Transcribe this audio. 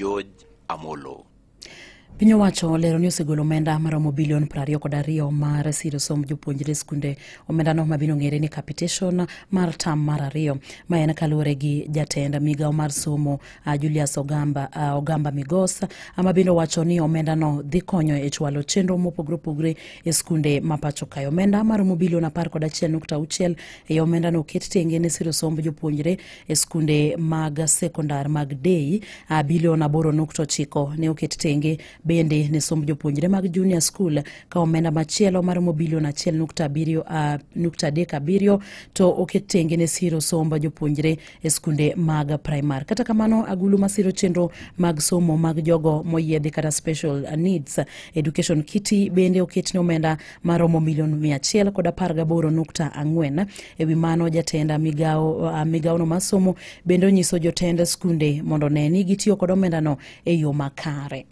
George Amolo. Piny owacho olero ni osegolo omenda maromo bilion 22 mar siro somb jopuonjre skunde. Omendano mabiro ng'ere ni capitation mar tam mar 2. Ma en kaluwore gi jatend migawo mar somo Julius Ogamba Migos, mabende owacho ni omendano dhi konyo e chwalo chenro mopogore opogore e skunde ma pacho kae. Omenda maromo bilion 11.6 e omendano oket tenge ne siro somb jopuonjre e skunde mag sekondar mag day. Bilion 8.9 ne oket tenge bende ne somb jopuonjre mag junior school, ka omenda machielo maromo bilion 1.37 to oket tenge ne siro somb jopuonjre e skunde mag primary. Kata kamano, agulu masiro chenro mag somo mag jogo moyiedhi kata special needs education kitty bende oket ne omenda maromo milion 118.4. Ewi mano, jatend migawono mar somo bende onyiso jotend skunde mondo one ni gitiyo kod omendano e yo makare.